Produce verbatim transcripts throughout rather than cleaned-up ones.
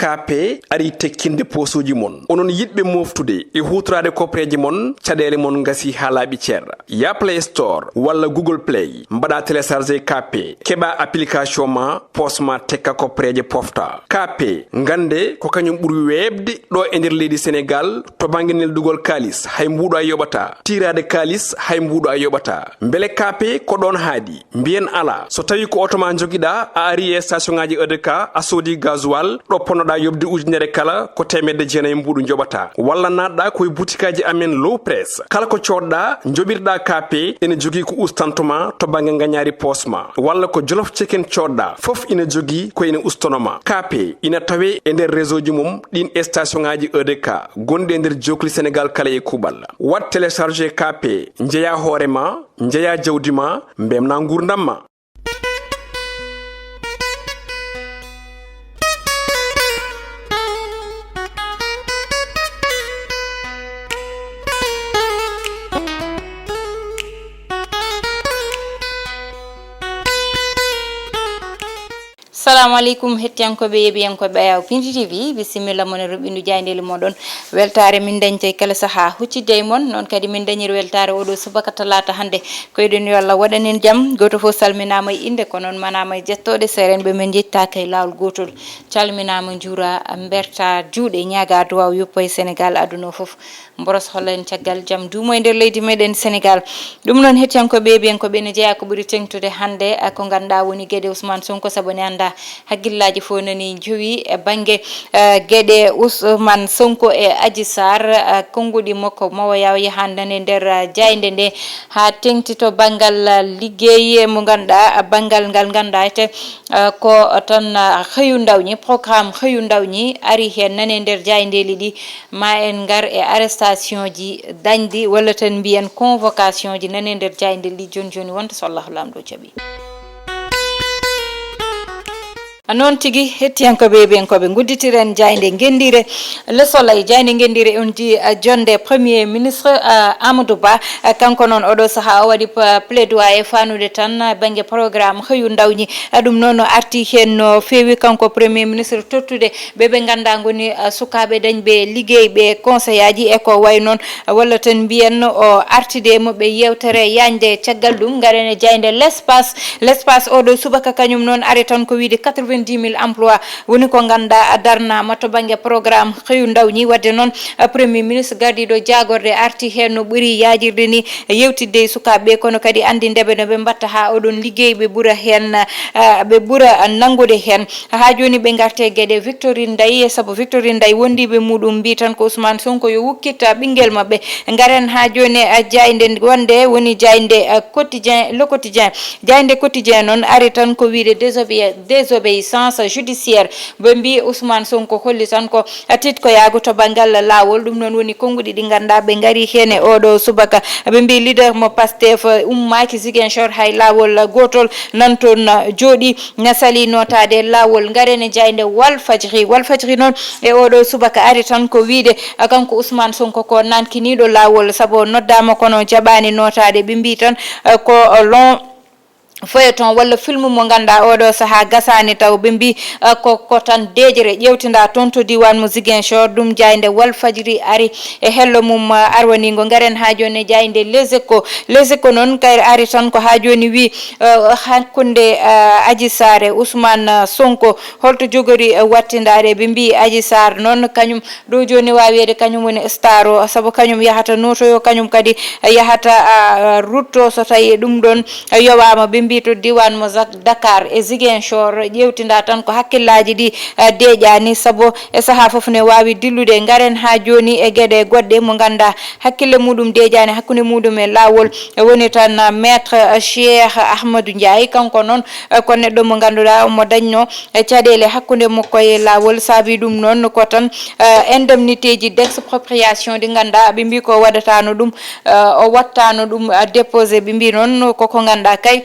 K P ari tekkinde poosuuji mon. Onon yiɗɓe mooftude e huutoraade kopreeje mon, caɗeele mon ngasii haa laaɓi cer. Yah Play Store walla Google Play, mbaɗaa télécharger K P, keɓaa application ma, poos ma tekka kopreeje pofta. K P, ngannde ko kañum ɓuri weeɓde ɗo e nder leydi Senegaal to bannge neldugol kaalis, hay mbuuɗo a yoɓataa. Tiiraade kaalis, hay mbuuɗo a yoɓataa. Mbele K P ko ɗoon haaɗi? Mbiyen alaa. So tawii ko oto ma njogiɗaa, a arii e station ŋaaji E D K, a soodii gasoil, ɗo ponnoɗaa yoɓde ujunere kala, ko teemedde jeenayi mbuuɗu njoɓataa. Walla naatɗaa ko e butikaaji amen Low Press. Kala ko coodɗaa, njoɓirɗaa K P, ene jogii ko ustanto ma to bannge ngañaari poos ma. Walla ko Jolof Chicken coodɗaa, fof ina jogii ko ene ustono ma. K P ina tawee e nder réseau ji mum ɗiin e station ŋaaji E D K gonɗi e nder jookli Senegaal kala e kuuɓal. Waɗ télécharger K P, njeyaa hoore ma, njeyaa jawdi ma, mbeltinaa nguurndam ma. Salaamu aleykum, hettiyankooɓe, yeeɓiyankooɓe Ayaw Pindi T V, bisimilla mon e roɓɓindu jaayndeeli mooɗon. Weltaare min dañta e kala sahaa huccitde e mon, noon kadi min dañiri weltaare oɗo subaka talaata hannde. Ko eɗen yo Allah waɗan en jam, gooto fof salminaama e innde, ko noon manaama e jettooɗe, seerenɓe men njettaaka e laawol gootol. Calminaama, njuuraa, mbertaa juuɗe, ñaagaa duwaaw yoppo e Senegaal, aduna o fof. Mboros holla en caggal jam duumo e nder leydi meɗen Senegaal. Ɗum noon, hettiyankooɓe, yeeɓiyankooɓe, ene jeyaa ko ɓuri teeŋtude hannde, eh, ko ngannduɗaa woni geɗe Ousmane Sonko, sabu ne anndaa hakkillaaji fof nani jowi e bannge, eh, geɗe Ousmane Sonko e Adji Sarr, eh, konnguɗi makko mawoya yahan nane nder, eh, jaaynde nde haa teeŋti to banngal, eh, liggey mo ngannduɗaa, eh, banngal ngal ngannduɗaa ete, eh, ko tan, eh, xëyu ndaw ñi, programme xëyu ndaw ñi ari heen nane nder jaayndeeli ɗi. Ma en ngar e arrestation ji dañɗi, walla tan mbiyen convocation ji nane nder jaaynde ɗi jooni jooni, wonta so Allahu Laamɗo jaɓi. Noon tigi, hettiyankooɓe, yeeɓiyankooɓe, ngudditiren jaaynde ngenndiire Le Soleil. Jaaynde ngenndiire on ji, a, jonnde Premier Ministre, a, Amadou Ba. A, kanko noon oɗo sahaa o waɗi pa-, plaidoyer fanude tan, a, bannge programme xëyu ndaw ñi. A, ɗum noon o arti heen no feewi kanko Premier Ministre tottude ɓe ɓe ngannduɗaa ngoni, ah, sukaaɓe dañɓe liggey ɓe conseillaaji e ko wayi noon, walla tan mbiyen o artide e maɓɓe yeewtere yaañde. Caggal ɗum, ngaren e jaaynde L'Espace. L'Espace oɗo subaka kañum noon ari tan ko wiyde quatre-vingt-dix mille emplois woni ko ngannduɗaa darnaama to bannge programme xëyu ndaw ñi. Waɗde noon, ah, Premier Ministre gardiiɗo jaagorde arti heen no ɓuri yaajirde ni, yeewtidde e sukaaɓe ɓe, kono kadi anndinde ɓe no ɓe mbaɗta haa oɗon liggey ɓe ɓura heen, ah, ɓe ɓura nanngude heen. Haa jooni ɓe ngarte geɗe Victorine Ndeye, sabu Victorine Ndeye wondiiɓe muɗum mbii tan ko Ousmane Sonko yo wukkit ɓinngel maɓɓe. Ngaren haa jooni, a, jaaynde wonde woni jaaynde, a, Quotidien, Le Quotidien. Jaaynde Quotidien noon ari tan ko wiyde désobé-, désobéissance judiciaire. Ɓe mbii Ousmane Sonko holli tan ko titkoyaagu to banngal laawol. Ɗum noon woni konnguɗi ɗi ngannduɗaa ɓe ngari heen e oɗo subaka. Ɓe mbii leader mo Pastef ummaaki Ziguinchor, hay laawol gootol nan toon jooɗi. Na salii nootaade laawol. Ngaren e jaaynde Walfadjri. Walfadjri noon e oɗo subaka ari tan ko wiyde, a, kanko Ousmane Sonko ko nankiniiɗo laawol, sabu o noddaama kono jaɓaani nootaade. Ɓe mbii tan, a, ko long feuilleton walla film mo ngannduɗaa oɗo sahaa gasaani taw. Ɓe mbii, a, ko, ko tan deeƴre ƴeewtindaa toon to diiwaan mo Ziguinchor. Ɗum jaaynde Walfadjri ari e hello mum, a, arwaniingo. Ngaren haa jooni e jaaynde Les Échos. Les Échos noon kay ari tan ko haa jooni wii, eh, hakkunde, eh, Adji Sarr e Ousmane, eh, Sonko, holto jogori, eh, wattindaade? Ɓe mbii Adji Sarr noon kañum ɗo jooni waawi wiyeede kañum woni star o, sabu kañum yahata nootoyo, kañum kadi, eh, yahata, ah, rutto so tawi ɗum ɗoon, eh, yowaama. Ɓe mbii to diiwaan mo Zak-, Dakar e Ziguinchor, ƴeewtindaa tan ko hakkillaaji ɗi, eh, deeƴaani, sabu e sahaa fof ne waawi dillude. Ngaren haa jooni e geɗe goɗɗe mo ngannduɗaa hakkille muɗum deeƴaani hakkunde muɗum e laawol. E woni tan, ah, Maître, ah, Cheikh Ahmadou Ndiaye, kanko noon, eh, ko neɗɗo mo ngannduɗaa omo dañnoo, eh, caɗeele hakkunde makko e laawol. Saabii ɗum noon ko tan, eh, indemnitéji d'expropriation ɗi ngannduɗaa ɓe mbii ko waɗataano ɗum, eh, o wattaano ɗum, ah, déposé. Ɓe mbii noon ko ko ngannduɗaa kay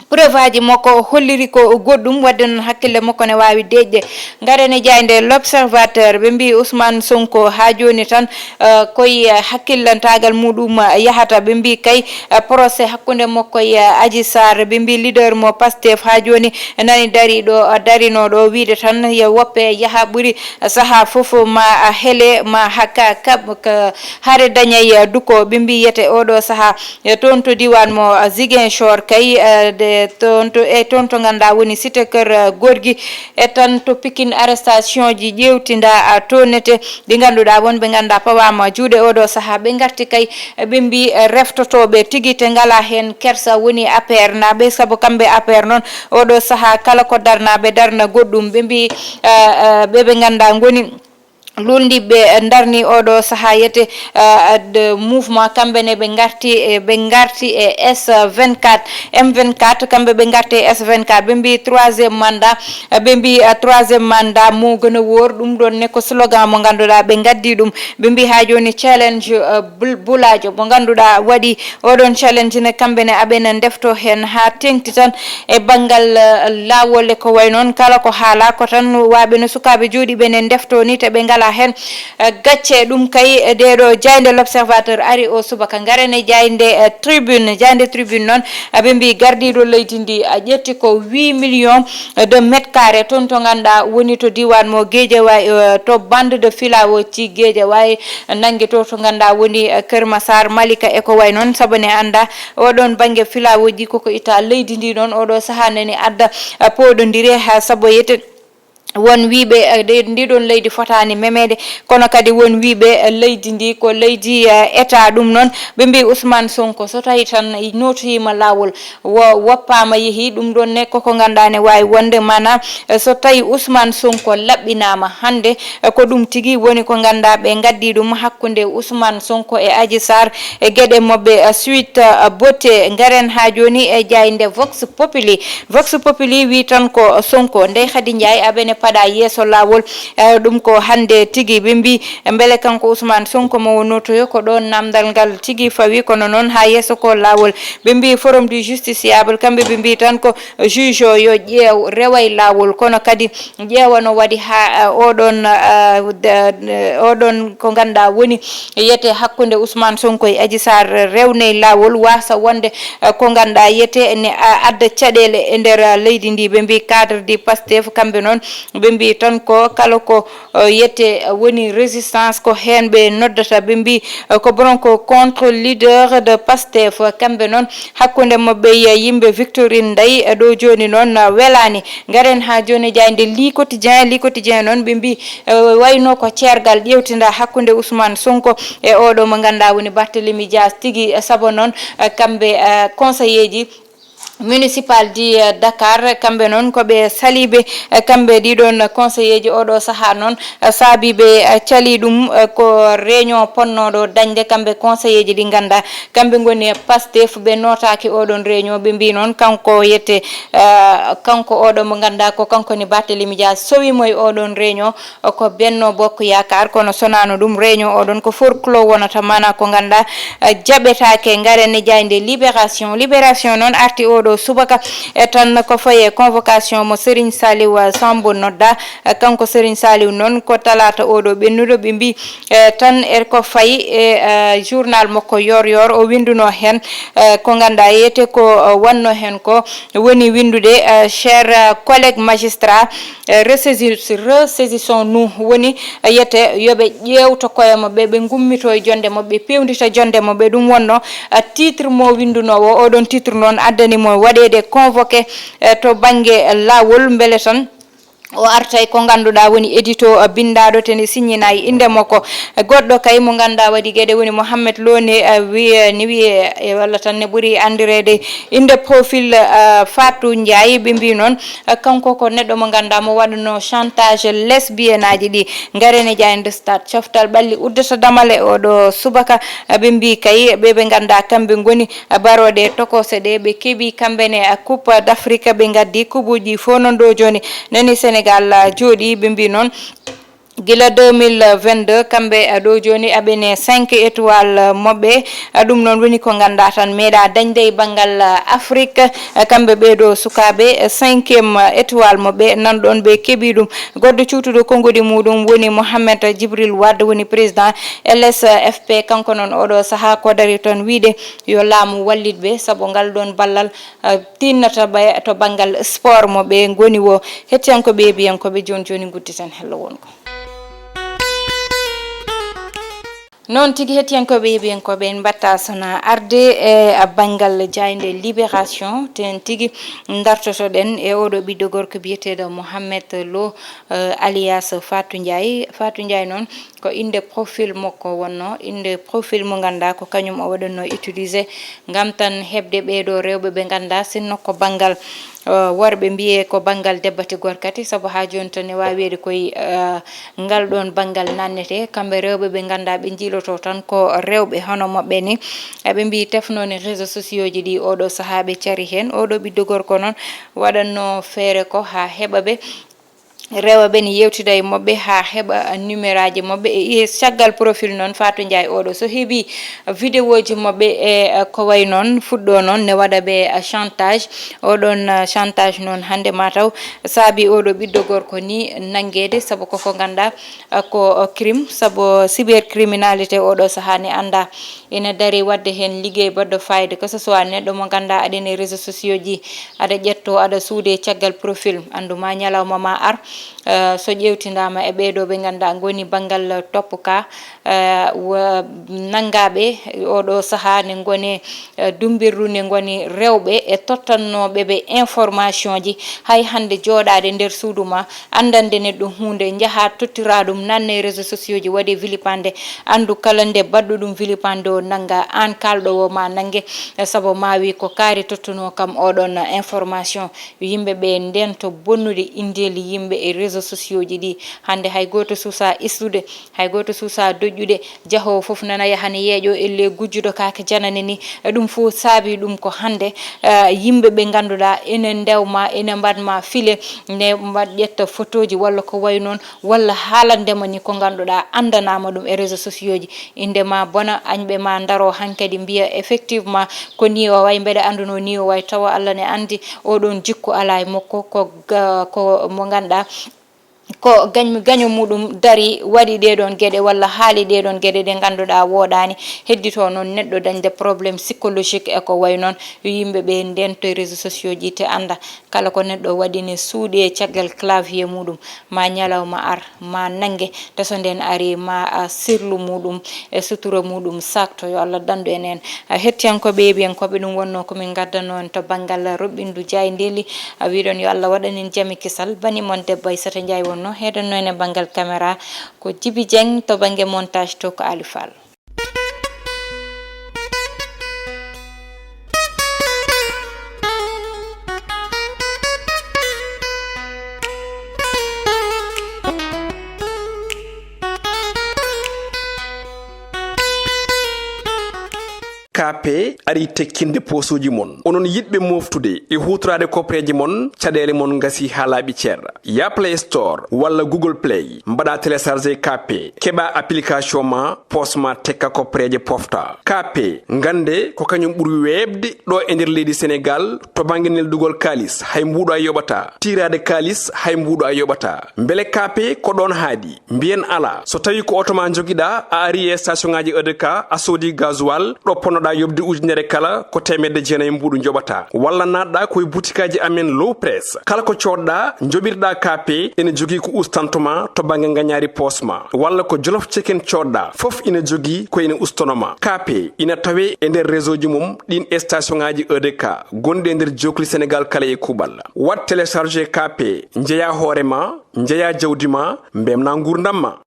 Preuve aji makko holliri ko goɗɗum, wadde noon hakkille makko ne waawi deeƴde. Ngaren e jaaynde L'Observateur, ɓe mbii Ousmane Sonko haa jooni tan, eh, koye, eh, hakkillantaagal muɗum, eh, yahata. Ɓe mbii kay, eh, procès hakkunde makko e, eh, Adji Sarr, ɓe mbii leader mo Pastef haa jooni nani dari ɗo, eh, darinoo ɗo wiide tan yo woppe yaha ɓuri, eh, sahaa fof ma, eh, hele ma hakka kab-, ka hare dañay, eh, duko. Ɓe mbii yete oɗo sahaa e toon to diiwaan mo, eh, Ziguinchor kay, eh, de toon to, e toon to ngannduɗaa woni Cité Keur, eh, Gorgui, e tan to Pikine arrestation ji ƴeewtindaa, eh, to nete ɗi ngannduɗaa wonɓe ngannduɗaa pawaama juuɗe oɗo sahaa. Ɓe ngarti kay, eh, ɓe mbii, eh, reftotooɓe tigi te ngalaa heen kersa woni A P R naaɓe, sabu kamɓe A P R noon oɗo sahaa kala ko darnaaɓe darna goɗɗum. Ɓe mbii, eh, eh, ɓe ɓe ngannduɗaa ngoni luulndiiɓe, eh, ndarni oɗo sahaa yete, eh, de mouvement, kamɓe ne ɓe ngarti, eh, ɓe ngarti e S vingt-quatre, M vingt-quatre, kamɓe ɓe ngarti e S vingt-quatre, ɓe mbii troisième mandat, eh, ɓe mbii, eh, troisième mandat mo gën a wóor, ɗum ɗoon ne ko slogan mo ngannduɗaa ɓe ngaddi ɗum, ɓe mbii haa jooni challenge, eh, bul-, bulaajo mo ngannduɗaa waɗi oɗon challenge ne, kamɓe ne aɓe ne ndefto heen haa teŋti tan e banngal, eh, laawol e ko wayi noon. Kala ko haalaa ko tan waaɓe no sukaaɓe jooɗiiɓe ne ndefto ni te ɓe ngalaa heen, eh, gacce. Ɗum kay, eh, ɗeeɗo jaaynde L'Observateur ari o subaka. Ngaren e jaaynde, eh, Tribune. Jaaynde Tribune noon, eh, ɓe mbii gardiiɗo leydi ndi, a ƴetti ko huit millions de mètres carrés toon to ngannduɗaa woni to diiwaan mo Guédiawaye, eh, to bande de filao ci Guédiawaye, nanngi to to ngannduɗaa woni, eh, Kër Massar, Malika e ko wayi noon, sabu ne anndaa oɗoon bannge filawooji koko itta leydi ndi noon, oɗo sahaa nani adda, eh, pooɗondire, haa sabu yete won wiiɓe, eh, de, ndi ɗoon leydi fotaani memeede, kono kadi won wiiɓe, eh, leydi ndi ko leydi, eh, État. Ɗum noon, ɓe mbii Ousmane Sonko, so tawi tan nootoyiima laawol, wo-, woppaama yehi, ɗum ɗoon ne koko ngannduɗaa ne waawi wonde, maanaam, eh, so tawi Ousmane Sonko laɓɓinaama hannde, eh, ko ɗum tigi woni ko ngannduɗaa ɓe ngaddi ɗum hakkunde Ousmane Sonko e Adji Sarr e geɗe maɓɓe, eh, Sweet, eh, Beauté. Ngaren haa jooni e jaaynde Vox Populi. Vox Populi wii tan ko Sonko, ndey Khady Ndiaye aɓene paɗa yeeso laawol, eh, ɗum ko hannde tigi. Ɓe mbii mbele kanko Ousmane Sonko mo wonnotoyo, ko ɗoon namdal ngal tigi fawi, kono noon haa yeeso ko laawol. Ɓe mbii Forum du Justiciable, kamɓe ɓe mbii tan ko juge o yo ƴeew, reway laawol, kono kadi ƴeewa no waɗi haa, eh, oɗon, eh, d-, eh, oɗon ko ngannduɗaa woni yete hakkunde Ousmane Sonko e Adji Sarr rewney laawol, waasa wonde, eh, ko ngannduɗaa yete ne, a-, adda caɗeele e nder, eh, leydi ndi. Ɓe mbii cadre di Pastef, kamɓe noon ɓe mbii tan ko kala ko, eh, yete, eh, woni résistance ko heen ɓe noddata. Ɓe mbii, eh, ko bronco contre leader de Pastef, kamɓe noon hakkunde maɓɓe e yimɓe Victorine Ndeye, eh, ɗo jooni noon, eh, welaani. Ngaren haa jooni jaaynde Le Quotidien. Le Quotidien noon ɓe mbii, eh, wayno ko ceergal ƴeewtinda hakkunde Ousmane Sonko e oɗo mo ngannduɗaa woni Barthélémy Dias tigi, eh, sabu noon, eh, kamɓe, eh, conseiller ji municipal di, eh, Dakar, kamɓe noon ko ɓe saliiɓe, eh, kamɓe ɗiɗon conseiller ji oɗo sahaa noon, eh, saabi ɓe, eh, cali ɗum, eh, ko réunion ponnooɗo dañde kamɓe conseiller ji ɗi ngannduɗaa kamɓe ngoni e Pastef, ɓe nootaaki oɗon réunion, ɓe mbii noon kanko yette, eh, kanko oɗo mo ngannduɗaa ko kanko ni Barthélémy Dias sowi mo e oɗon réunion, ko Benno Bokk Yaakaar, kono sonaano ɗum réunion oɗon ko forclos wonata, maanaa ko ngannduɗaa, eh, jaɓetaake. Ngaren e jaaynde Libération. Libération noon arti oɗo subaka e tan ko faye convocation mo Serigne Saliou, eh, Sambo nodda, eh, kanko Serigne Saliou noon ko talaata oɗo ɓennuɗo ɓe mbii, eh, tan e ko fayi e, eh, journal makko Yoor Yoor, o winnduno heen, eh, ko ngannduɗaa yete ko, eh, wanno heen ko woni winndude, eh, chers, eh, collègues magistrats, eh, ressaisi-, ressaisissons-nous, woni, eh, yete yo ɓe ƴeewto koye maɓɓe, ɓe ngummito e jonnde maɓɓe, ɓe peewnita jonnde maɓɓe. Ɗum wonno, eh, titre mo winndunoowo, oɗon titre noon addani mo waɗeede convoqué, eh, to bannge laawol, mbele tan o artay ko ngannduɗaa woni édito, eh, binndaaɗo te ne siññinaay innde makko. Eh, goɗɗo kay mo ngannduɗaa waɗi geɗe woni Mohamed Lo ne, eh, wiye, ne wiye, eh, walla tan ne ɓuri anndireede innde profil, eh, Fatou Ndiaye. Ɓe mbii noon, eh, kanko ko neɗɗo mo ngannduɗaa mo waɗno chantage lesbienne aji ɗi. Ngaren e jaaynde Stade. Coftal ɓalli uddata damal e oɗo subaka, eh, ɓe mbii kay ɓe ɓe ngannduɗaa kamɓe ngoni barooɗe tokose ɗe, ɓe keɓi kamɓe ne, eh, Coupe d'Afrique, ɓe ngaddi kubuuji fof noon ɗo jooni. Nani Sénégal, ah, jooɗi, ɓe mbii noon Gila deux mille vingt-deux, kamɓe, eh, ɗo jooni aɓene cinq étoiles, eh, moɓɓe. Eh, ɗum noon woni ko ngannduɗaa tan meeɗa dañde e banngal, eh, Afrique. Eh, kamɓe ɓeeɗo sukaaɓe, eh, cinquième, eh, étoile moɓɓe, nan ɗoon ɓe keɓi ɗum. Goɗɗo cuutuɗo konngudi muɗum woni Mohamed Djibril Wade, woni président L S F P. Kanko noon oɗo sahaa ko dari tan wiyde yo laamu wallit ɓe, sabu ngal ɗoon ballal, eh, tiinnata ɓe to banngal sport mo ɓe ngoni wo. Hettiyankooɓe e biyankooɓe, jooni jooni ngudditen hello wongo. Noon tigi, hettiyankooɓe e biyankooɓe, en mbaɗta sona arde e banngal jaaynde Libération. Ten tigi ndartotoɗen e oɗo ɓiɗɗo gorko biyeteeɗo Mohamed Lo, eh, alias Fatou Ndiaye. Fatou Ndiaye noon ko innde profil makko wonno, innde profil mo ngannduɗaa ko kañum o waɗatno utilisé ngam tan heɓde ɓeeɗo rewɓe ɓe ngannduɗaa sinno ko banngal, eh, worɓe, mbiyee ko banngal debbati gorkati, sabu haa jooni tan ne waawi wiyeede koye, eh, ngal ɗoon banngal nannete. Kamɓe rewɓe ɓe ngannduɗaa ɓe njiiloto tan ko rewɓe hono moɓɓe ni. Eɓe mbiyi tefnooni réseaux sociaux ji ɗi oɗo sahaa ɓe cari heen. Oɗo ɓiɗɗo gorko noon waɗatno feere ko haa heɓa ɓe. Rewa ɓe ne yewtida e moɓɓe haa heɓa numéro aji moɓɓe. E, e caggal profil noon, Fatou Ndiaye oɗo so heɓi vidéo ji moɓɓe e, e ko way noon fuɗɗo noon ne waɗa ɓe, e, chantage. Oɗon, e, chantage noon hannde mataw saabi oɗo ɓiɗɗo gorko ni nanngeede, sabu koko ngannduɗaa, e, ko, e, crime, sabu cybercriminalité oɗo sahaa ne anndaa. Ina darii waɗde heen liggey baɗɗo faayiida, que ce soit neɗɗo mo ngannduɗaa aɗa e réseaux sociaux ji, aɗa ƴetto, aɗa suude caggal profil, anndu ma ñalawma ma ar. Eh, so ƴeewtindaama e ɓeeɗo ɓe ngannduɗaa ngoni banngal toppuka, eh, wa-, nanngaaɓe oɗo sahaa ne ngoni, eh, dummbirdu ne ngoni rewɓe e tottannooɓe ɓe information ji. Hay hannde jooɗaade nder suudu ma, anndande neɗɗo huunde, njahaa tottiraa ɗum, nanne e réseaux sociaux ji, waɗee vilipande. Anndu kala nde baɗɗo ɗum vilipande o nannga, aan kaalɗo o ma nannge, sabu ma wi ko kaari tottunoo kam oɗon information. Yimɓe ɓe ndento bonnude inndeeli yimɓe e réseaux sociaux ji ɗi. Hannde hay gooto suusaa istude, hay gooto suusaa doƴƴude. Jahoowo fof nana yaha ne yeeƴo, ellee gujjuɗo kaake janane ni. E ɗum fof saabii ɗum ko hannde, eh, yimɓe ɓe ngannduɗaa ene ndewma, ene mbaɗma file, ne mbaɗ ƴetta photoji walla ko wayi noon, walla haalande ma ni ko ngannduɗaa anndanaama ɗum e réseaux sociaux ji. Innde ma bona, añɓe ma ndaro hankadi mbiya effectivement ko ni o wayi, mbeɗa anndunoo ni o wayi, tawa Allah ne anndi oɗon jikku alaa e makko, ko ga-, ko mo ngannduɗaa ko gañ-, gaño muɗum dari waɗi ɗee ɗoon geɗe walla haali ɗee ɗoon geɗe ɗe ngannduɗaa wooɗaani. Hedditoo noon neɗɗo dañde problème psychologique e ko wayi noon. Yo yimɓe ɓe ndento e réseaux sociaux ji te annda kala ko neɗɗo waɗi ne suuɗi e caggal clavier muɗum, ma ñalawma ar, ma nannge, te so ndeen arii ma, a, sirlu muɗum e sutura muɗum saakto. Yo Allah danndu en en. A, hettiyankooɓe e biyankooɓe, ɗum wonnoo ko min ngaddanoo en to banngal roɓɓindu jaayndeeli. A, wiɗon yo Allah waɗan en jam e kisal. Bani mon debbo Aissata Ndiaye wonnoo, heedannoo en e banngal caméra ko Djiby Dieng, to bannge montage to ko Ali Fall. K P arii tekkinde poosuuji mon. Onon yiɗɓe mooftude e huutoraade kopreeje mon, caɗeele mon ngasii haa laaɓi cer. Yah Play Store walla Google Play, mbaɗaa télécharger K P, keɓaa application ma, poos ma tekka kopreeje pofta. K P, ngannde ko kañum ɓuri weeɓde ɗo e nder leydi Senegaal to bannge neldugol kaalis, hay mbuuɗo a yoɓataa. Tiiraade kaalis, hay mbuuɗo a yoɓataa. Mbele K P ko ɗoon haaɗi? Mbiyen alaa. So tawii ko oto ma njogiɗaa, a arii e station ŋaaji E D K, a soodii gasoil, ɗo ponnoɗaa yoɓde ujunere kala, ko teemedde jeenayi mbuuɗu njoɓataa. Walla naatɗaa ko e butikaaji amen Low Press. Kala ko coodɗaa, njoɓirɗaa K P, ene jogii ko ustanto ma to bannge ngañaari poos ma. Walla ko Jolof Chicken coodɗaa, fof ina jogii ko ina ustono ma. K P ina tawee e nder réseau ji mum ɗiin e station ŋaaji E D K gonɗi e nder jookli Senegaal kala e kuuɓal. Waɗ télécharger K P, njeyaa hoore ma, njeyaa jawdi ma, mbeltinaa nguurndam ma.